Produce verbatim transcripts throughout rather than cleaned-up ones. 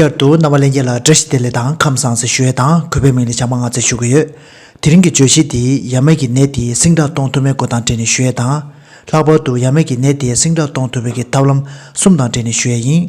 བསྐྱར་དུ་རྣམ་པ་ལྷན་རྒྱས་ལ་བཀྲ་ཤིས་བདེ་ལེགས་དང་ཁམས་བཟང་ཟེར་ཞུ་ཡས་དང་གུས་པའི་མིང་ལ་བྱམས་པ་ལྔ་ཚེ་ཞུ་གི་ཡོད། དེ་རིང་གི་བརྗོད་གཞི་དེ་ཡ་མེད་ཀྱི་ནད་དེ་སིང་དྲག་གཏོང་ཐུབ་མིན་སྐོར་དང་འབྲེལ་ནས་ཞུ་ཡས་དང་། ལྷག་པར་དུ་ཡ་མེད་ཀྱི་ནད་དེ་སིང་དྲག་གཏོང་ཐུབ་པའི་གི་ཐབས་ལམ་གསུམ་དང་འབྲེལ་ནས་ཞུ་ཡས་ཡིན།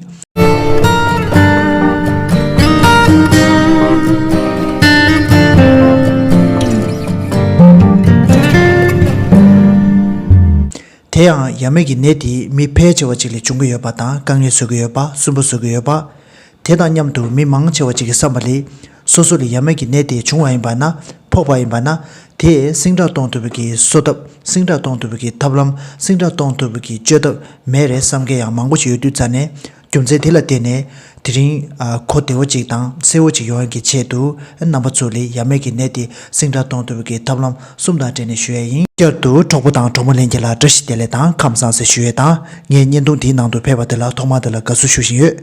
དེ་ཡང་ཡ་མེད་ཀྱི་ནད་དེ་མི་ཕལ་ཆེ་བ་ཅིག་ལ་འབྱུང་གི་ཡོད་པ་དང་། དཀའ་ངལ་བཟོ་གི་ཡོད་པ། སུན་པོ་བཟོ་གི་ཡོད་པ། དེ་དང་མཉམ་དུ་མི་མང་ཆེ་བ་ཅིག་གི་བསམ་པ་ལ། སོ་སོ་ལ་ཡ་མེད་ཀྱི་ནད་དེ་བྱུང་བ་ཡིན་པ་ན། ཕོག་པ་ཡིན་པ་ན། དེས་སིང་དྲག་གཏོང་ཐུབ་པའི་གི་གསོ་ཐབས། སིང་དྲག་གཏོང་ཐུབ་པའི་གི་ཐབས་ལམ། སིང་དྲག་གཏོང་ཐུབ་པའི་གི་བཅོས་ཐབས་མེད་རེད་བསམ་མཁན་ཡང་མང་པོ་ཞིག་ཡོད་དུས་ཙང་ནས། རྒྱུ་མཚན་དེ་ལ་བརྟེན་ནས་དེ་རིང་ཨ་གོ་བདེ་བོ་ཅིག་དང་གསལ་བོ་ཅིག་ཡོང་ཡག་གི་ཆེད་དུ། རྣམ་པ་ཚོ་ལ་ཡ་མེད་ཀྱི་ནད་དེ་སིང་དྲག་གཏོང་ཐུབ་པའི་གི་ཐབས་ལམ་གསུམ་དང་འབྲེལ་ནས་ཞུ་ཡས་ཡིན། བསྐྱར་དུ་གྲོགས་པོ་དང་གྲོགས་མོ་ལྷན་རྒྱས་ལ་བཀྲ་ཤིས་བདེ་ལེགས་དང་ཁམས་བཟང་ཟེར་ཞུ་ཡས་དང་། ངའི་བརྙན་ཐུང་འདིའི་ནང་དུ་ཕེབས་པ་དེ་ལ་ཐོག་མར་དེ་ལ་དགའ་བསུ་ཞུ་བཞིན་ཡོད།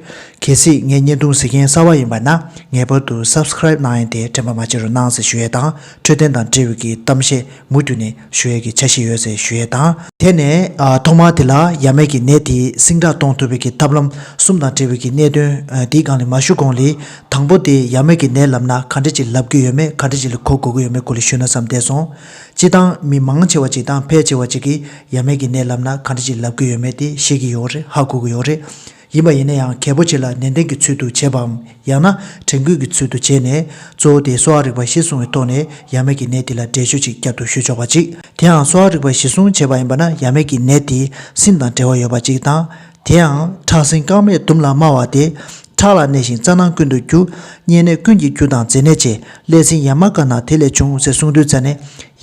གལ་སྲིད་ངའི་བརྙན་ཐུང་གཟིགས་མཁན་གསར་པ་ཡིན་པ་ན། ངེས་པར་དུ་སབ་སི་ཀ་རེབ་གནང་ཡས་དེ་དྲན་པ་མ་བརྗེད་རོགས་གནང་ཟེར་ཞུ་ཡས་དང་། འཕྲོད་བསྟེན་དང་འབྲེལ་བའི་གི་གཏམ་བཤད་མུ་མཐུད་ནས་ཞུ་ཡས་ཀྱི་འཆར་གཞི་ཡོད་ཟེར་ཞུ་ཡས་དང་། དེ་ནས་ཨ་ཐོག་མར་དེ་ལ་ཡ་མེད་ཀྱི་ནད་དེ་སིང་དྲག་གཏོང་ཐུབ་པའི་གི་ཐབས་ལམ་གསུམ་དང་འབྲེལ་བའི་གི་གནད་དོན་ཨ་དེའི་སྒང་ལ་མ་ཞུ་གོང་ལ། དང་པོ་དེ་ཡ་མེད་ཀྱི་ནད་ལབ་ན་ག་འདྲ་ཅིག་ལབ་ཀྱི་ཡོད་མེད། ག་འདྲ་ཅིག་ལ་གོ་དགོས་ཀྱི་ཡོད་མེད་སྐོར་ལ་ཞུས་ན་བསམ་བསྡད་སོང་། སྤྱིར་བཏང་མི་མང་ཆེ་བ་ཅིག་དང་ཕལ་ཆེ་བ་ཅིག་གིས་ཡ་མེད་ཀྱི་ནད་ལབ་ན་ག་འདྲ་ཅིག་ལབ་ཀྱི་ཡོད་མེད་དེ་ཤེས་ཀྱི་ཡོད་རེད། ཧ་གོ་གི་ཡོད་རེད། ཡིན་པ་ཡིན་ན་ཡང་གལ་པོ་ཆེ་ལ་ནན་ཏན་གྱི་ཚུལ་དུ་བྱས་པའམ། ཡང་ན་དྲན་སྐུལ་གྱི་ཚུལ་དུ་བྱས་ནས། གཙོ་བོ་དེ་གསོ་བ་རིག་པ་གཞིར་བཟུང་བའི་ཐོག་ནས་ཡ་མེད་ཀྱི་ནད་དེ་ལ་འགྲེལ་བརྗོད་ཅིག་བསྐྱར་དུ་ཞུ་ཆོག་པ་ཅིག་དེའང་གསོ་བ་རིག་པ་གཞིར་བཟུང་བྱས་པ་ཡིན་པ་ན། ཡ་མེད་ཀྱི་ནད་དེ་སྲིན་དང་འབྲེལ་བ་ཡོད་པ་ཅིག་དང་། དེའང་ཁྲག་སྲིན་རྐང་མས་བརྡུངས་ལ་སྨྲ་བ་སྟེ། ཁྲག་ལ་གནས་ཤིང་རྩ་ནང་ཀུན་ཏུ་རྒྱུ། གཉན་ནད་ཀུན་གྱི་རྒྱུ་དང་མཛེ་ནད་བཅས། ཀླད་སྲིན་ཡ་མ་ཀ་ན་དེ་ལས་བྱུང་ཟེར་གསུངས་དུས་ཙ་ནས།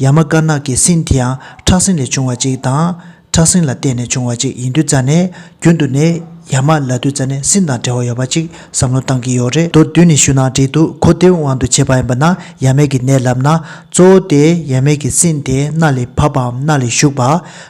ཡ་མ་ཀ་ན་གི་སྲིན་དེའང་ཁྲག་སྲིན་ལས་བྱུང་བ་ཅིག་དང་། ཁྲག་སྲིན་ལ་བརྟེན་ནས་བྱུང་བ་ཅིག་ཡིན་དུས་ཙ་ནས། རྒྱུན་དུ་ནད་ཡ་མ་ལབ་དུས་ཙ་ནས་སྲིན་དང་འབྲེལ་བ་ཡོད་པ་ཅིག་བསམ་བློ་བཏང་གི་ཡོད་རེད། མདོར་བསྡུས་ནས་ཞུ་ན་འགྲིག་འདུག་གོ་བདེ་བའི་དབང་དུ་བྱས་པ་ཡིན་པ་ན། ཡ་མེད་ཀྱི་ནད་ལབ་ན། གཙོ་བོ་དེ་ཡ་མེད་ཀྱི་སྲིན་དེ་སྣ་ལས་བབས་པའམ་སྣ་ལས་ཞུགས་པ།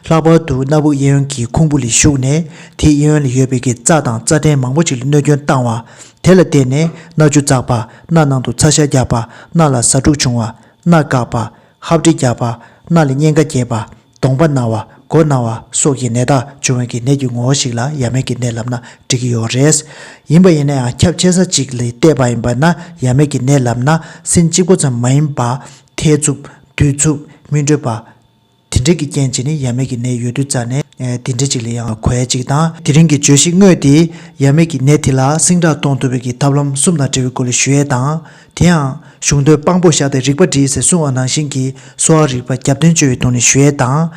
ལྷག་པར་དུ་སྣ་བུག་གཡས་གཡོན་གྱི་ཁུང་བུ་ལས་ཞུགས་ནས། དེའི་གཡས་གཡོན་ལ་ཡོད་པའི་གི་རྩ་དང་རྩ་ཕྲན་མང་པོ་ཅིག་ལ་གནོད་སྐྱོན་བཏང་བ། དེ་ལ་བརྟེན་ནས་སྣ་ཆུ་འཛག་པ། སྣ་ནང་དུ་ཚ་ཤ་རྒྱག་པ། སྣ་ལ་ཟ་འཕྲུག་བྱུང་བ། སྣ་འགག་པ། ཧབ་སྦྲིད་རྒྱག་པ། སྣ་ལ་གཉན་ཁ་རྒྱས་པ། གདོང་པ་ན་བ། མགོ་ན་བ་སོགས་ཀྱི་ནད་རྟགས་བྱུང་བའི་གི་ནད་ཀྱི་ངོ་བོ་ཞིག་ལ་ཡ་མེད་ཀྱི་ནད་ལབ་ན་འགྲིག་གི་ཡོད་རེད། ཡིན་པ་ཡིན་ན་ཡང་ཁྱབ་ཆེ་ས་ཅིག་ལ་བལྟས་པ་ཡིན་པ་ན། ཡ་མེད་ཀྱི་ནད་ལབ་ན་སྲིན་གཅིག་པོ་ཙམ་མ་ཡིན་པ། ཐལ་འཚུབ། རྡུལ་འཚུབ། མིག་འགྲོས་པ། དེ་འདྲ་གི་རྐྱེན་བྱས་ནས་ཡ་མེད་ཀྱི་ནད་ཡོད་དུས་ཙ་ནས། ཨེ་དེ་འདྲ་ཅིག་ལ་ཡང་གོ་ཡ་ཅིག་དང་། དེ་རིང་གི་བརྗོད་གཞི་དངོས་དེ། ཡ་མེད་ཀྱི་ནད་དེ་ལ་སིང་དྲག་གཏོང་ཐུབ་པའི་གི་ཐབས་ལམ་གསུམ་དང་འབྲེལ་བའི་སྐོར་ལ་ཞུ་ཡས་དང་། དེ་ཡང་གཞུང་དོན་དཔང་པོ་བཞག་སྟེ་རིག་པ་སྒྲིལ་ཟེར་གསུངས་པ་ནང་བཞིན་གྱི་གསོ་བ་རིག་པ་རྒྱབ་རྟེན་བཅོལ་བའི་ཐོག་ནས་ཞུ་ཡས་དང་།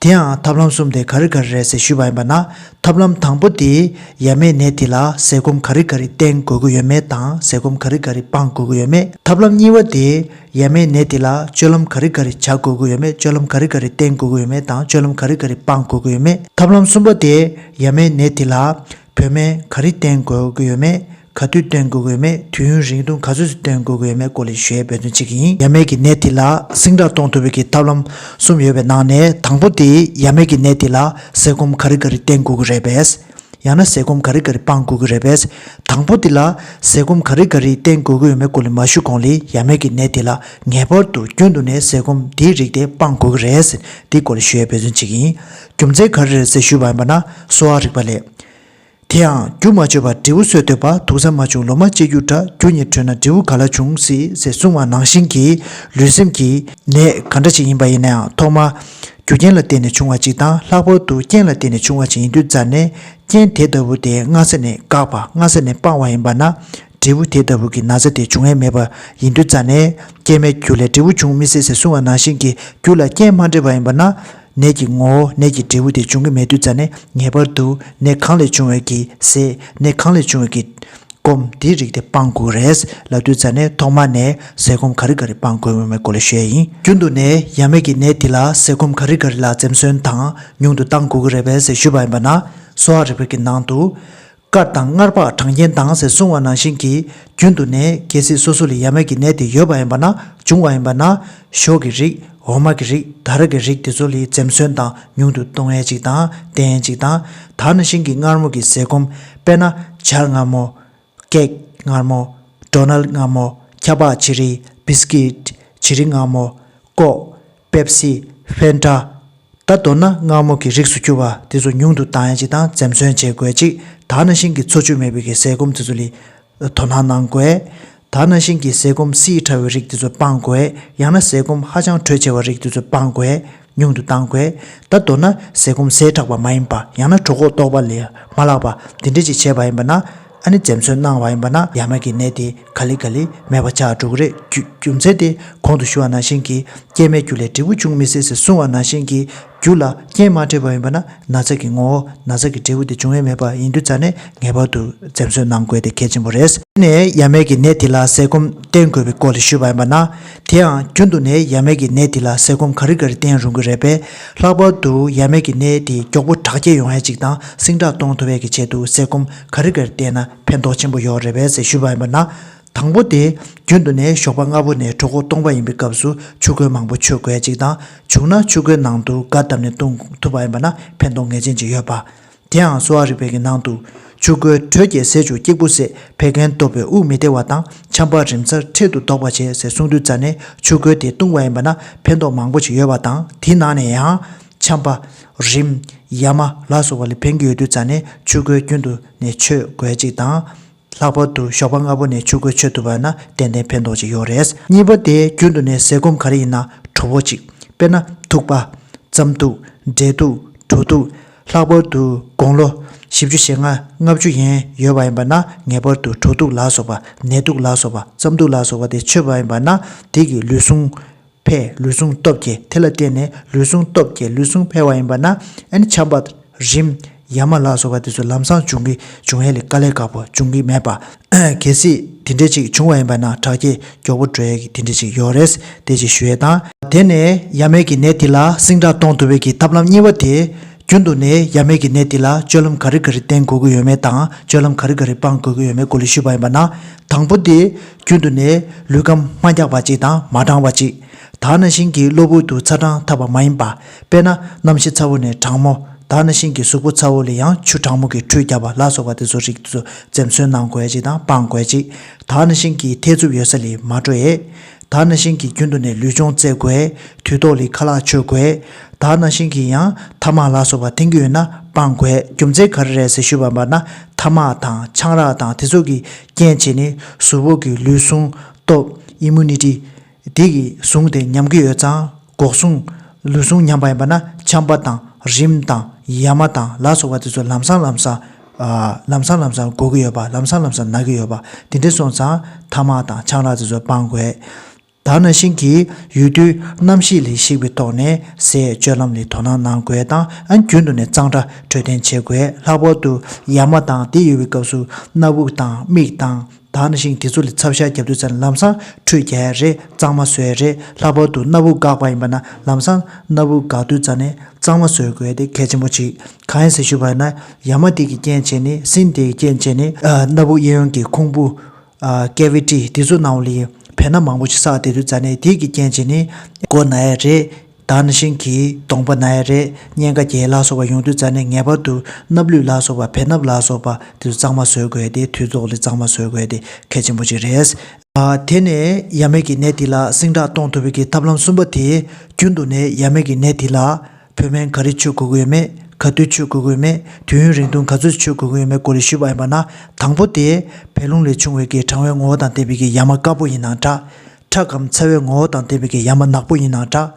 དེ་ཡང་ཐབས་ལམ་གསུམ་དེ་ག་རེ་ག་རེ་རེད་ཟེར་ཞུས་པ་ཡིན་པ་ན། ཐབས་ལམ་དང་པོ་དེ། ཡ་མེད་ནད་དེ་ལ་ཟས་སྐོམ་ག་རེ་ག་རེ་བསྟེན་དགོས་ཀྱི་ཡོད་མེད་དང་། ཟས་སྐོམ་ག་རེ་ག་རེ་སྤང་དགོས་ཀྱི་ཡོད་མེད། ཐབས་ལམ་གཉིས་པ་དེ། ཡ་མེད་ནད་དེ་ལ་སྤྱོད་ལམ་ག་རེ་ག་རེ་བྱ་དགོས་ཀྱི་ཡོད་མེད། སྤྱོད་ལམ་ག་རེ་ག་རེ་བསྟེན་དགོས་ཀྱི་ཡོད་མེད་དང་། སྤྱོད་ལམ་ག་རེ་ག་རེ་སྤང་དགོས་ཀྱི་ཡོད་མེད། ཐབས་ལམ་གསུམ་པ་དེ། ཡ་མེད་ནད་དེ་ལ་བོད་སྨན་ག་རེ་བསྟེན་དགོས་ཀྱི་ཡོད་མེད། ག་དུས་བསྟེན་དགོས་ཀྱི་ཡོད་མེད། དུས་ཡུན་རིང་ཐུང་ག་ཚོད་ཅིག་བསྟེན་དགོས་ཀྱི་ཡོད་མེད་སྐོར་ལ་ཞུ་ཡས་འབད་བརྩོན་བྱེད་ཀྱི་ཡིན། ཡ་མེད་ཀྱི་ནད་དེ་ལ་སིང་དྲག་གཏོང་ཐུབ་པའི་གི་ཐབས་ལམ་གསུམ་ཡོད་པའི་ནང་ནས། དང་པོ་དེ། ཡ་མེད་ཀྱི་ནད་དེ་ལ་ཟས་སྐོམ་ག་རེ་ག་རེ་བསྟེན་དགོས་ཀྱི་རེད་པས། ཡང་ན་ཟས་སྐོམ་ག་རེ་ག་རེ་སྤང་དགོས་ཀྱི་རེད་པས། དང་པོ་དེ་ལ་ཟས་སྐོམ་ག་རེ་ག་རེ་བསྟེན་དགོས་ཀྱི་ཡོད་མེད་སྐོར་ལ་མ་ཞུ་གོང་ལ། ཡ་མེད་ཀྱི་ནད་དེ་ལ་ངེས་པར་དུ་རྒྱུན་དུ་ནས་ཟས་སྐོམ་དེའི་རིགས་དེ་སྤང་དགོས་ཀྱི་རེད། དེའི་སྐོར་ལ་ཞུ་ཡས་འབད་བརྩོན་བྱེད་ཀྱི་ཡིན། རྒྱུ་མཚན་ག་རེ་རེད་ཟེར་ཞུས་པ་ཡིན་པ་ན། གསོ་བ་རིག་པ་ལས། དེ་ཡང་རྒྱུ་མ་བཅོས་པར་འབྲས་བུ་སོས་དོད་པ། དུག་ས་མ་བྱུང་ལོ་མ་སྐྱེ་རྒྱུ་འདྲ། རྒྱུ་གཉིས་གྲོལ་ན་འབྲས་བུ་ག་ལ་འབྱུང་སྲིད་ཟེར་གསུངས་པ་ནང་བཞིན་གྱི་ལུས་སེམས་ཀྱི་ནད་ག་འདྲ་ཞིག་ཡིན་པ་ཡིན་ན་ཡང་། ཐོག་མར་རྒྱུ་རྐྱེན་ལ་བརྟེན་ནས་བྱུང་བ་ཅིག་དང་། ལྷག་པར་དུ་རྐྱེན་ལ་བརྟེན་ནས་བྱུང་བ་ཅིག་ཡིན་དུས་ཙ་ནས། རྐྱེན་དེ་ལྟ་བུ་དེ་སྔ་ས་ནས་འགག་པ། སྔ་ས་ནས་སྤངས་པ་ཡིན་པ་ན། འབྲས་བུ་དེ་ལྟ་བུ་གི་ན་ཚ་དེ་འབྱུང་ཡས་མེད་པ་ཡིན་དུས་ཙ་ནས། རྐྱེན་མེད་རྒྱུ་ལས་འབྲས་བུ་འབྱུང་མི་སྲིད་ཟེར་གསུངས་པ་ནང་བཞིན་གྱི། རྒྱུ་ལ་རྐྱེན་མ་འབྲེལ་བ་ཡིན་པ་ན། ནད་ཀྱི་ངོ་བོ། ནད་ཀྱི་འབྲས་བུ་དེ་འབྱུང་གི་མེད་དུས་ཙ་ནས། ངེས་པར་དུ་ནད་གང་ལས་བྱུང་བའི་གི་ཟས། ནད་གང་ལས་བྱུང་བའི་གི་སྐོམ། དེའི་རིགས་དེ་སྤང་དགོས་རེད་ལབ་དུས་ཙ་ནས། ཐོག་མ་ནས་ཟས་སྐོམ་ག་རེ་ག་རེ་སྤང་དགོས་མིན་སྐོར་ལ་ཞུ་ཡས་ཡིན། རྒྱུན་དུ་ནས་ཡ་མེད་ཀྱི་ནད་དེ་ལ་ཟས་སྐོམ་ག་རེ་ག་རེ་ལ་འཛེམ་ཟོན་དང་ཉུང་དུ་གཏང་དགོས་ཀྱི་རེད་པས་ཟེར་ཞུས་པ་ཡིན་པ་ན། གསོ་བ་རིག་པའི་གི་ནང་དུ། དཀར་དང་མངར་བག་གྲང་རྐྱེན་དང་ཟེར་གསུངས་པ་ནང་བཞིན་གྱི། རྒྱུན་དུ་ནས་གལ་སྲིད་སོ་སོ་ལ་ཡ་མེད་ཀྱི་ནད་དེ་ཡོད་པ་ཡིན་པ་ན། བྱུང་བ་ཡིན་པ་ན། ཞོ་གི་རིགས། འོ་མ་གི་རིགས། ད་ར་གི་རིགས་དེ་ཚོ་ལ་འཛེམ་ཟོན་དང་ཉུང་དུ་གཏོང་ཡས་ཅིག་དང་། བསྟེན་ཡས་ཅིག་དང་། ད་ནང་བཞིན་གྱི་མངར་མོ་གི་ཟས་སྐོམ། དཔེར་ན། ཇ་མངར་མོ། ཀེག་མངར་མོ། ཌོ་ནལ་མངར་མོ། ཁ་པར་བྱི་རིལ། བིས་ཀིཊ། བྱི་རིལ་མངར་མོ། ཀོག་པེབ་སི། ཧྥེན་ཊ། ད་མདོར་ན་མངར་མོ་གི་རིགས་སུ་གྱུར་པ་དེ་ཚོ་ཉུང་དུ་གཏང་ཡ་ཅིག་དང་འཛེམ་ཟོན་བྱེད་དགོས་ཅིག་ད་ནང་བཞིན་གྱི་འཚོ་བཅུད་མེད་པའི་གི་ཟས་སྐོམ་དེ་ཚོ་ལ་ དོ་སྣང་གནང་དགོས། ད་ནང་བཞིན་གྱི་ཟས་སྐོམ་བསིལ་ཕྲ་བའི་རིགས་དེ་ཚོ་སྤང་དགོས། ཡང་ན་ཟས་སྐོམ་ཧ་ཅང་དྲོད་ཆེ་བའི་རིགས་དེ་ཚོ་སྤང་དགོས། ཉུང་དུ་བཏང་དགོས། ད་མདོར་ན་ཟས་སྐོམ་ཟས་དྲག་པ་མ་ཡིན་པ། ཡང་ན་གྲོད་ཁོག་ལྟོགས་པ་ལས་མ་ལྷག་པ་དེ་འདྲ་ཅིག་བྱས་པ་ཡིན་པ་ན། ཨ་ནི་འཛེམ་ཟོན་གནང་བ་ཡིན་པ་ན་ཡ་མ་གི་ནད་དེ་ག་ལེ་ག་ལེ་མེད་པ་ཆགས་འགྲོ་གི་རེད། རྒྱུ་རྒྱུ་མཚན་དེ་གོང་དུ་ཞུ་བ་ནང་བཞིན་གྱི་སྐྱེས་མའི་རྒྱུ་ལས་འབྲས་བུ་འབྱུང་མི་སྲིད་ཟེར་གསུངས་པ་ནང་བཞིན་གྱི་རྒྱུ་ལ་རྐྱེན་མ་འཕྲད་པ་ཡིན་པ་ན་ན་ཚ་གི་ངོ་བོ་ན་ཚ་གི་འབྲས་བུ་དེ་འབྱུང་ཡས་མེད་པ་ཡིན་དུས་ཙང་ནས་ངེས་པར་དུ་འཛེམ་ཟོན་གནང་དགོས་དེ་གལ་ཆེན་པོ་རེད། དེ་ནས་ཡ་མའི་གི་ནད་དེ་ལ་ཟས་སྐོམ་བསྟེན་དགོས་པའི་སྐོར་ལ་ཞུས་པ་ཡིན་པ་ན། དེའང་རྒྱུན་དུ་ནས་ཡ་མའི་གི་ནད་དེ་ལ་ཟས་སྐོམ་ག་རེ་ག་རེ་བསྟེན་རུང་གི་རེད་པས། ལྷག་པར་དུ་ཡ་མའི་གི་ནད་དེ་མགྱོགས་པོ་དྲག་སྐྱེད་ཡོང་ཡས་ཅིག་དང་སིང་དྲག་གཏོང་ཐུབ་ཡས་ཀྱི་ཆེད་དུ་ཟས་སྐོམ་ག་རེ་ག་རེ་བསྟེན་ན་ཕན་ཐོགས་ཆེན་པོ་ཡོད་རེད་པས་ཟེར་ཞུས་པ་ཡིན་པ་ན། དང་པོ་དེ་རྒྱུན་དུ་ནས་ཞོགས་པ་སྔ་པོ་ནས་གྲོད་ཁོག་སྟོང་པ་ཡིན་པའི་སྐབས་སུ་ཆུ་ཁོལ་མང་པོ་མཆོད་དགོས་ཅིག་དང་། བྱུང་ན་ཆུ་ཁོལ་ནང་དུ་སྒ་བརྡབས་ནས་བཏུང་ཐུབ་པ་ཡིན་པ་ན་ཕན་ཐོགས་ངེས་ཅན་ཅིག་ཡོད་པ། དེའང་གསོ་བ་རིག་པའི་གི་ནང་དུ། ཆུ་ཁོལ་དྲོད་ཀྱི་ཟས་བཅུད་གཅིག་པུ་ཟད། བད་ཀན་སྟོབས་པས་དབུགས་མི་བདེ་བ་དང་ཆམ་པ་རིམས་ཚར་འཕྲལ་དུ་ལྡོག་པར་བྱེད་ཟེར་གསུངས་དུས་ཙ་ནས་ཆུ་ཁོལ་དེ་བཏུང་བ་ཡིན་པ་ན་ཕན་ཐོགས་མང་པོ་ཞིག་ཡོད་པ་དང་། དེའི་ནང་ནས་ཡང་ཆམ་པ། རིམས། ཡ་མ་ལ་སོགས་པ་ལ་ཕན་གྱི་ཡོད་དུས་ཙ་ནས་ཆུ་ཁོལ་རྒྱུན་དུ་ནས་མཆོད་དགོས་ཅིག་དང་། ལྷག་པར་དུ་ཞོགས་པ་སྔ་པོ་ནས་ཆུ་ཁོལ་མཆོད་ཐུབ་པ་ན་ཏན་ཏན་ཕན་ཐོགས་ཅིག་ཡོད་རེད། གཉིས་པ་དེ་རྒྱུན་དུ་ནས་ཟས་སྐོམ་ག་རེ་ཡིན་ན་དྲོ་པོ་ཅིག་དཔེར་ན་ཐུག་པ། རྩམ་ཐུག་འབྲས་ཐུག་གྲོ་ཐུག་ལྷག་པར་དུ་དགུང་ལོ་བཞི་བཅུ་ཞེ་ལྔ་ལྔ་བཅུ་ཡན་ཡོད་པ་ཡིན་པ་ན་ངེས་པར་དུ་གྲོ་ཐུག་ལ་སོགས་པ་ནས་ཐུག་ལ་སོགས་པ་རྩམ་ཐུག་ལ་སོགས་པ་དེ་མཆོད་པ་ཡིན་པ་ན་དེ་གི་ལུས་ཟུངས་འཕེལ། ལུས་ཟུངས་སྟོབས་རྒྱས། དེ་ལ་བརྟེན་ནས་ལུས་ཟུངས་སྟོབས་རྒྱས་ལུས་ཟུངས་འཕེལ་བ་ཡིན་པ་ན་ཨ་ནི་ཆམ་པ། རིམས། ཡ་མ་ལ་སོགས་པ་དེ་ཚོ་ལམ་སང་འབྱུང་གི་འབྱུང་ཡས་ལས་དཀའ་ལས་ཁག་པོ་འབྱུང་གི་མེད་པ། གལ་སྲིད་དེ་འདྲས་ཅིག་བྱུང་བ་ཡིན་པ་ན་དྲག་སྐྱེད་མགྱོགས་པོ་འགྲོ་ཡས་ཀྱི་དེ་འདྲས་ཅིག་ཡོད་རེད། དེ་ཅིག་ཞུ་ཡས་དང་། དེ་ནས་ཡ་མའི་གི་ནད་དེ་ལ་སིང་དྲག་གཏོང་ཐུབ་པའི་གི་ཐབས་ལམ་གཉིས་པ་དེ། རྒྱུན་དུ་ནས་ཡ་མའི་གི་ནད་དེ་ལ་སྤྱོད་ལམ་ག་རེ་ག་རེ་བསྟེན་དགོས་ཀྱི་ཡོད་མེད་དང་སྤྱོད་ལམ་ག་རེ་ག་རེ་སྤང་དགོས་ཀྱི་ཡོད་མེད་སྐོར་ལ་ཞུས་པ་ཡིན་པ་ན། དང་པོ་དེ། རྒྱུན་དུ་ནས་ལུས་ཁམས་མ་འཁྱག་པ་ཅིག་དང་མ་གྲང་བ་ཅིག་ད་ནང་བཞིན་གྱི་གློ་བུར་དུ་ཚ་གྲང་འཐབ་པ་མ་ཡིན་པ། དཔེར་ན་གནམ་གཤིས་ཚ་བོ་ནས་གྲང་མོ། ད་ནང་བཞིན་གྱི་གཟུགས་པོ་ཚ་བོ་ལ་ཡང་ཆུ་གྲང་མོ་གི་ཁྲུས་བརྒྱབ་པ་ལ་སོགས་པ་དེ་ཚོ་རིགས་དེ་ཚོ་འཛེམ་ཟོན་གནང་དགོས་ཅིག་དང་སྤང་དགོས་ཅིག་ད་ནང་བཞིན་གྱི་ཐལ་འཚུབ་ཡོད་ས་ལ་མ་འགྲོ་ཡས། ད་ནང་བཞིན་གྱི་རྒྱུན་དུ་ནས་ལུས་སྦྱོང་རྩེ་དགོས། དུས་ཐོག་ལ་ཁ་ལག་མཆོད་དགོས། ད་ནང་བཞིན་གྱི་ཡང་ཐ་མག་ལ་སོགས་པ་འཐེན་གྱི་ཡོད་ན་སྤང་དགོས། རྒྱུ་མཚན་ག་རེ་རེད་ཟེར་ཞུས་པ་ཡིན་པ་ན་ཐ་མག་དང་ཆང་རག་དང་དེ་ཚོ་གི་རྐྱེན་བྱས་ནས་གཟུགས་པོ་གི་ལུས་ཟུངས་སྟོབས་ཨི་མུ་ནི་ཊི་དེ་གི་ཟུངས་དེ་ཉམས་ཀྱི་ཡོད་ཙང་འགོག་སྲུང་། ལུས་ཟུངས་ཉམས་པ་ཡིན་པ་ན་ཆམ་པ་དང་རིམས་དང་ཡ་མ་དང་ལ་སོགས་པ་དེ་ཚོ་ལམ་སང་ལམ་སང་། ལམ་སང་ལམ་སང་འགོག་གི་ཡོད་པ་ལམ་སང་ལམ་སང་ན་གི་ཡོད་པ་དེ་འདྲ་སོང་ཙང་ཐ་མག་དང་ཆང་རག་དེ་ཚོ་སྤང་དགོས། ད་ནང་བཞིན་གྱི་ཡུལ་དུས་གནམ་གཤིས་ལ་གཞིགས་པའི་ཐོག་ནས་ཟས་སྤྱོད་ལམ་ལ་དོ་སྣང་གནང་དགོས་དང་ཨ་རྒྱུན་དུ་ནས་གཙང་སྦྲ་འཕྲོད་བསྟེན་བྱེད་དགོས། ལྷག་པར་དུ་ཡ་མ་དང་དེ་ཡོད་པའི་སྐབས་སུ་སྣ་བུག་དང་མིག་དང་ད་ནང་བཞིན་དེ་ཚོ་ལ་ཚབ་ཤ་རྒྱབ་དུས་ཙམ་ནས་ལམ་སང་ཁྲུས་རྒྱག་ཡ་རེད། གཙང་མ་བཟོ་ཡ་རེད། ལྷག་པར་དུ་སྣ་བུག་འགག་པ་ཡིན་པ་ན་ལམ་སང་སྣ་བུག་འགག་དུས་ཙམ་ནས་གཙང་མ་བཟོ་དགོས་ཡ་དེ་གལ་ཆེན་པོ་གཅིག་གང་ཡིན་ཟེར་ཞུས་པ་ཡིན་ན་ཡ་མ་དེ་གི་རྐྱེན་བྱས་ནས་སྲིན་དེ་གི་རྐྱེན་བྱས་ནས་སྣ་བུག་གཡས་གཡོན་གྱི་ཁུང་བུ། ཀེ་ཝི་ཊི་དེ་ཚོ་ནང་ལ་བེ་སྣབས་མང་པོ་ཞིག་བསགས་བསྡད་དུས་ཙ་ནས་དེ་གི་རྐྱེན་བྱས་ནས་མགོ་ན་ཡ་རེད། ད་ནང་བཞིན་གྱི་གདོང་པ་ན་ཡ་རེད། གཉན་ཁ་རྒྱས་ལ་སོགས་པ་ཡོང་དུས་ཙ་ནས་ངེས་པར་དུ་སྣབས་ལུད་ལ་སོགས་པ་བེ་སྣབས་ལ་སོགས་པ་དེ་ཚོ་གཙང་མ་བཟོ་དགོས་ཏེ་དུས་ཐོག་ལ་གཙང་མ་བཟོ་དགོས་ཏེ་གལ་ཆེན་པོ་ཅིག་རེད། དེ་ནས་ཡ་མའི་གི་ནད་དེ་ལ་སིང་དྲག་གཏོང་ཐུབ་པའི་གི་ཐབས་ལམ་གསུམ་པ་དེ་རྒྱུན་དུ་ནས་ཡ་མའི་གི་ནད་དེ་ལ། བོད་སྨན་ག་རེ་མཆོད་དགོས་ཀྱི་ཡོད་མེད། ག་དུས་མཆོད་དགོས་ཀྱི་ཡོད་མེད། དུས་ཡུན་རིང་ཐུང་ག་ཚོད་མཆོད་དགོས་ཀྱི་ཡོད་མེད་སྐོར་ལ་ཞུས་པ་ཡིན་པ་ན། དང་པོ་དེ། བད་རླུང་ལས་བྱུང་བའི་གི་གྲང་བའི་ངོ་བོ་དང་ལྡན་པའི་གི་ཡ་མ་དཀར་པོ་ཡིན་ནའང་འདྲ། ཁྲག་གམ་ཚ་བའི་ངོ་བོ་དང་ལྡན་པའི་གི་ཡ་མ་ནག་པོ་ཡིན་ནའང་འདྲ།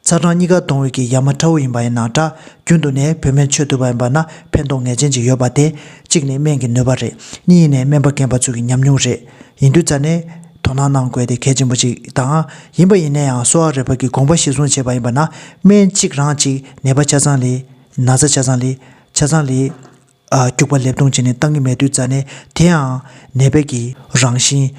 ཚ་གྲང་གཉིས་ཀ་གཏོང་བའི་གི་ཡ་མ་ཁྲ་བོ་ཡིན་པ་ཡིན་ནའང་འདྲ། རྒྱུན་དུ་ནས་བོད་སྨན་མཆོད་ཐུབ་པ་ཡིན་པ་ན་ཕན་ཐོགས་ངེས་ཅན་ཅིག་ཡོད་པ་དེ། གཅིག་ནས་སྨན་གྱི་ནུས་པ་རེད། གཉིས་ནས་སྨན་པ་རྒན་པ་ཚོ་གི་ཉམས་མྱོང་རེད། ཡིན་དུས་ཙ་ནས་དོ་སྣང་གནང་དགོས་དེ་གལ་ཆེན་པོ་ཅིག་དང་། ཡིན་པ་ཡིན་ན་ཡང་གསོ་བ་རིག་པ་གི་དགོངས་པ་གཞིར་བཟུང་བྱས་པ་ཡིན་པ་ན་སྨན་གཅིག་རང་གཅིག་ནད་པ་ཆ་ཚང་ལ་ན་ཚ་ཆ་ཚང་ལ་ཆ་ཚང་ལ་ཨ་སྐྱུག་པ་ལེབ་རྡུང་བྱས་ནས་བཏང་གི་མེད་དུས་ཙ་ནས་དེའང་ནད་པའི་གི་རང་བཞིན་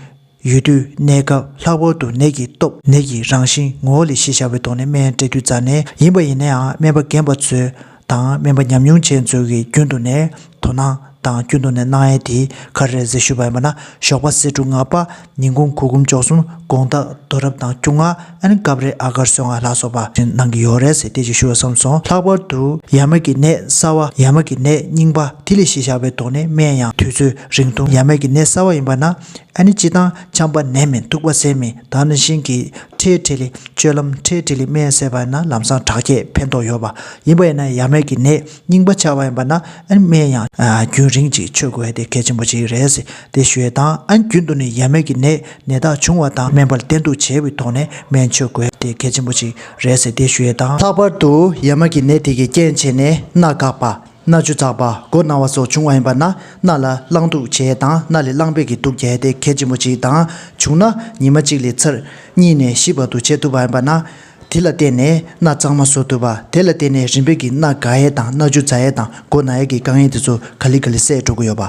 ཡུལ་དུས་གནས་སྐབས་ལྷག་པར་དུ་ནད་ཀྱི་སྟོབས་ནད་ཀྱི་རང་བཞིན་ངོ་བོ་ལ་གཞི་བཞག་པའི་ཐོག་ནས་སྨན་སྤྲད་དུས་ཙ་ནས་ཡིན་པ་ཡིན་ན་ཡང་སྨན་པ་རྒན་པ་ཚོས་དང་སྨན་པ་ཉམས་མྱོང་ཅན་ཚོས་ཀྱི་རྒྱུན་དུ་ནས་དོ་སྣང་དང་རྒྱུན་དུ་ནས་གནང་ཡས་དེ་ག་རེ་རེད་ཟེར་ཞུས་པ་ཡིན་པ་ན་ཞོགས་པ་སེ་འབྲུ་ལྔ་པ། ཉིན་གུང་གུར་གུམ་བཅུ་གསུམ། དགོང་དག་དུས་རབས་དང་བཅོ་ལྔ། ཨ་ནི་སྐབས་རེ་ཨ་གར་སོ་ལྔ་ལ་སོགས་པ་གནང་གི་ཡོད་རེད་ཟེར་དེ་ཅིག་ཞུ་བ་བསམ་སོང་། ལྷག་པར་དུ་ཡ་མ་གི་ནད་གསར་བ་ཡ་མ་གི་ནད་རྙིང་པ་དེ་ལ་གཞི་བཞག་པའི་ཐོག་ནས་སྨན་ཡང་དུས་ཚོད་རིང་ཐུང་། ཡ་མ་གི་ནད་གསར་བ་ཡིན་པ་ན་ཨ་ནི་སྤྱིར་བཏང་ཆམ་པ་ནད་མེད་ཐུག་པ་ཟས་མེད་ད་ནང་བཞིན་གྱི་འཕྲལ་འཕྲལ་ལ་སྤྱོད་ལམ་འཕྲལ་འཕྲལ་ལ་སྨན་བཟས་པ་ཡིན་ན་ལམ་སང་དྲག་སྐྱེད་ཕན་ཐོགས་ཡོད་པ་ཡིན་པ་ཡིན་ན་ཡ་མ་གི་ནད་རྙིང་པ་ཆགས་པ་ཡིན་པ་ན་ཨ་ནི་སྨན་ཡང་རྒྱུན་ རིང་ཅིག་མཆོད་དགོས་ཡ་དེ་གལ་ཆེན་པོ་ཅིག་རེད་ཟེར་དེ་ཞུ་ཡས་དང་། ཨ་ནི་རྒྱུན་དུ་ནས་ཡ་མའི་གི་ནད་ནད་རྟགས་བྱུང་བ་དང་སྨན་པ་ལ་བསྟེན་གཏུགས་བྱས་པའི་ཐོག་ནས་སྨན་མཆོད་དགོས་ཡ་དེ་གལ་ཆེན་པོ་ཅིག་རེད་ཟེར་དེ་ཞུ་ཡས་དང་། ལྷག་པར་དུ་ཡ་མ་གི་ནད་དེ་གི་རྐྱེན་བྱས་ནས་སྣ་འགག་པ། སྣ་ཆུ་འཛག་པ། མགོ་ན་བ་སོགས་བྱུང་བ་ཡིན་པ་ན། སྣ་ལ་རླངས་གཏུག་བྱས་དང་། སྣ་ལས་རླངས་པས་ཀྱི་གཏུག་རྒྱག་དེ་གལ་ཆེན་པོ་ཅིག་དང་། བྱུང་ན་ཉི་མ་གཅིག་ལས་ཚར་གཉིས་ནས་བཞི་བར་དུ་བྱེད་ཐུབ་པ་ཡིན་པ་ན། དེ་ལ་བརྟེན་ནས་སྣ་གཙང་མ་བཟོ་ཐུབ་པ། དེ་ལ་བརྟེན་ནས་རིམ་པས་ཀྱི་སྣ་འགག་ཡས་དང་། སྣ་ཆུ་འཛག་ཡས་དང་། མགོ་ན་ཡས་ཀྱི་དཀའ་ངལ་དེ་ཚོ་ག་ལེ་ག་ལེ་སེལ་འགྲོ་གི་ཡོད་པ།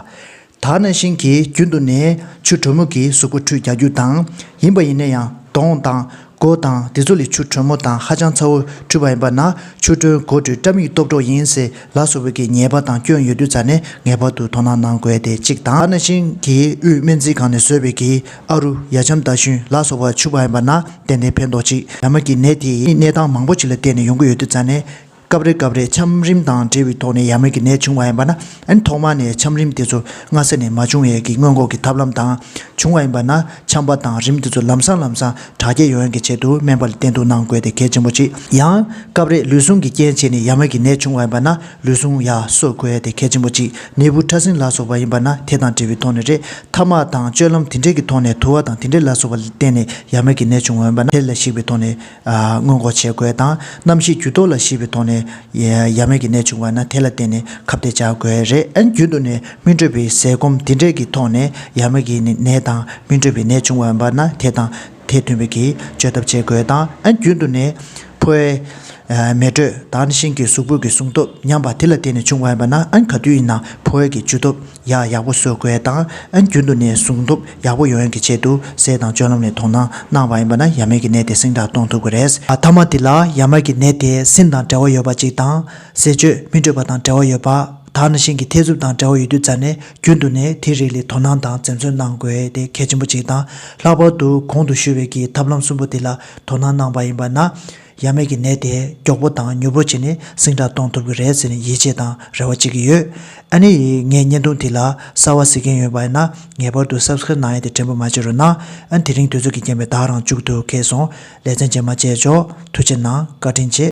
ད་ནང་བཞིན་གྱི་རྒྱུན་དུ་ནས་ཆུ་དྲོན་མོ་གིས་གཟུགས་པོ་ཁྲུས་རྒྱག་རྒྱུ་དང་། ཡིན་པ་ཡིན་ན་ཡང་གདོང་དང་། མགོ་དང་དེ་ཚོ་ལ་ཆུ་དྲོན་མོ་དང་ཧ་ཅང་ཚ་བོ་འཁྲུད་པ་ཡིན་པ་ན། ཆུ་དྲོན་མགོ་འཁྲུད་སྐྲ་མིག་སྟོབས་འགྲོ་ཡིན་ཟེར་ལ་སོགས་པའི་གི་ཉེས་པ་དང་སྐྱོན་ཡོད་དུས་ཙ་ནས་ངེས་པར་དུ་དོ་སྣང་གནང་དགོས་ཏེ་གཅིག་དང་། ཨ་ནང་བཞིན་གྱི་དབུས་སྨན་རྩིས་ཁང་ནས་བཟོས་པའི་གི་ཨ་རུ་ཡ་ཆམ་ད་ཤུན་ལ་སོགས་པ་བྱུགས་པ་ཡིན་པ་ན་ཏན་ཏན་ཕན་ཐོགས་གཅིག་ཡ་མ་གི་ནད་དེ་གནས་སྟངས་མང་པོ་ཅིག་ལ་བརྟེན་ནས་ཡོང་གི་ཡོད་དུས་ཙ་ནས། སྐབས་རེ་སྐབས་རེ་ཆམ་རིམས་དང་འབྲེལ་བའི་ཐོག་ནས་ཡ་མ་གི་ནད་བྱུང་བ་ཡིན་པ་ན། ཨ་ནི་ཐོག་མ་ནས་ཆམ་རིམས་དེ་ཚོ་སྔ་ས་ནས་མ་བྱུང་ཡས་ཀྱི་སྔོན་འགོག་གི་ཐབས་ལམ་དང་། བྱུང་བ་ཡིན་པ་ན་ཆམ་པ་དང་རིམས་དེ་ཚོ་ལམ་སང་ལམ་སང་དྲག་སྐྱེད་ཡོང་ཡས་ཀྱི་ཆེད་དུ་སྨན་པ་ལ་བསྟེན་གཏུགས་གནང་དགོས་དེ་གལ་ཆེན་པོ་གཅིག་ཡང་སྐབས་རེ་ལུས་ཟུངས་ཀྱི་རྐྱེན་བྱས་ནས་ཡ་མ་གི་ནད་བྱུང་བ་ཡིན་པ་ན། ལུས་ཟུངས་ཡར་གསོ་དགོས་ཡས་དེ་གལ་ཆེན་པོ་གཅིག་ནད་འབུ་ཕྲ་སྲིན་ལ་སོགས་པ་ཡིན་པ་ན་དེ་དང་འབྲེལ་བའི་ཐོག་ནས་རེད། ཐ་མག་དང་སྤྱོད་ལམ་དེ་འདྲས་ཀྱི་ཐོག་ནས་དུ་བ་དང་དེ་འདྲས་ལ་སོགས་པ་ལ་བརྟེན་ནས་ཡ་མ་གི་ནད་བྱུང་བ་ཡིན་པ་ན་དེ་ལ་གཞིགས་པའི་ཐོག་ནས། ཨ། སྔོན་འགོག་བྱེད་དགོས་དང་། གནམ་གཤིས་འགྱུར་ལྡོག་ལ་གཞིགས་པའི་ཐོག་ནས་ཡ་ཡ་མའི་གི་ནད་བྱུང་བ་ན་དེ་ལ་བརྟེན་ནས་ཁ་གཏད་བཅག་དགོས་རེད། ཨ་ནི་རྒྱུན་དུ་ནས་སྨིན་གྲོལ་བའི་ཟས་སྐོམ་དེ་འདྲས་ཀྱི་ཐོག་ནས་ཡ་མའི་གི་ནད་དང་སྨིན་གྲོལ་བའི་ནད་བྱུང་བ་ཡིན་པ་ན་དེ་དང་དེ་མཐུན་པའི་གི་བཅོས་ཐབས་བྱེད་དགོས་དང་། ཨ་ནི་རྒྱུན་དུ་ནས་ཕོ་བའི་མེ་དྲོད་དང་ནི་ཤིང་གི་གཟུགས་པོ་གི་ཟུངས་སྟོབས་ཉམས་པ་དེ་ལ་བརྟེན་ནས་བྱུང་བ་ཡིན་པ་ན། ཨ་ནི་ག་དུས་ཡིན་ན་ཕོ་བའི་གི་འཇུ་སྟོབས་ཡག་ཡག་པོ་བཟོ་དགོས་དང་། ཨ་ནི་རྒྱུན་དུ་ནས་ཟུངས་སྟོབས་ཡག་པོ་ཡོང་ཡག་གི་ཆེད་དུ་ཟས་དང་སྤྱོད་ལམ་ལ་དོ་སྣང་གནང་བ་ཡིན་པ་ན་ཡ་མའི་གི་ནད་དེ་ཟིན་བྲིས་གཏོང་ཐུབ་ཀྱི་རེད། ཨ། ཐ་མ་དེ་ལ་ཡ་མའི་གི་ནད་དེ་སྲིན་དང་འབྲེལ་བ་ཡོད་པ་གཅིག་དང་། ཟས་སྤྱོད་མི་འཕྲོད་པ་དང་འབྲེལ་བ་ཡོད་པ། ད་ནང་བཞིན་གྱི་ཐེ་ཚོམ་དང་འབྲེལ་བ་ཡོད་དུས་ཙ་ནས་རྒྱུན་དུ་ནས་དེ་རིགས་ལ་དོ་སྣང་དང་འཛེམ་ཟོན་གནང་དགོས་དེ་གལ་ཆེན་པོ་གཅིག་དང་། ལྷག་པར་དུ་གོང་དུ་ཞུས་པའི་གི་ཐབས་ལམ་གསུམ་པོ་དེ་ལ་དོ་སྣང་གནང་བ་ཡིན་པ་ན། ཡ་མའི་གི་ནད་དེ་མགྱོགས་པོ་དང་མྱུར་པོ་བྱས་ནས་ཟིན་བྲིས་གཏོང་ཐུབ་ཀྱི་རེད་ཟེར་ནས་ཡིད་ཆེས་དང་རེ་བ་བྱེད་ཀྱི་ཡོད། ཨ་ནི་ངའི་བརྙན་ཐུང་དེ་ལ་གསར་བ་གཟིགས་མཁན་ཡོད་པ་ཡིན་ན་ངེས་པར་དུ་སབ་སི་ཀ་རེབ་གནང་ཡས་དེ་དྲན་པ་མ་བརྗེད་རོགས་གནང་། ཨ་ནི་དེ་རིང་དུས་ཚོད་ཀྱི་རྐྱེན་པས་ད་རང་མཇུག་ཏུ་འཁེལ་སོང་། ལེ་ཚན་རྗེས་མ་མཇལ་ཆོག་ཐུགས་རྗེ་གནང་། བཀའ་དྲིན་ཆེ།